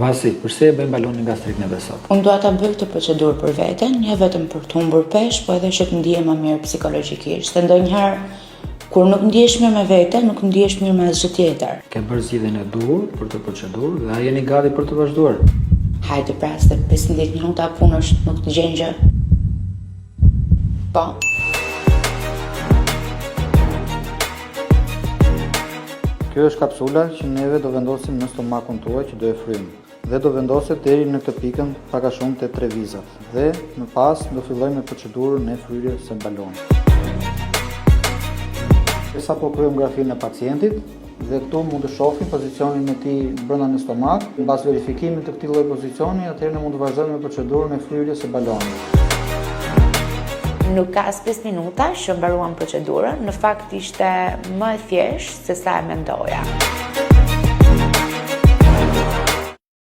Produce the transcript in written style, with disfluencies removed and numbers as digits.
Vasi, përse e bëjmë balonin gastrik neve sot? Unë dua ta bëj këtë procedurë për veten, jo vetëm për të humbur peshë, po edhe që të ndihem më mirë psikologjikisht. Se ndonjëherë kur nuk ndihesh mirë me veten, nuk ndihesh mirë me asgjë tjetër. Ke bërë zgjidhjen e duhur për këtë procedurë dhe a jeni gati për të vazhduar? Hajde pra, se 15 minuta punësh nuk të gjen gjë. Po. Kjo është kapsula që neve do vendosim në stomakun tuaj që do e fryjmë dhe do vendoset deri në këtë pikën pak a shumë te tre vizat dhe më pas do fillojmë me procedurën e fryrjes së balonit. Sapo kryem grafinë e pacientit dhe këtu mund të shohim pozicionin e tij brenda në stomak. Mbas verifikimit të këtij lloj pozicioni, atëherë ne mund të vazhdojmë me procedurën e fryrjes së balonit. Nuk ka as 5 minuta që mbaruam procedurën, në fakt ishte më e thjeshtë se sa e mendoja.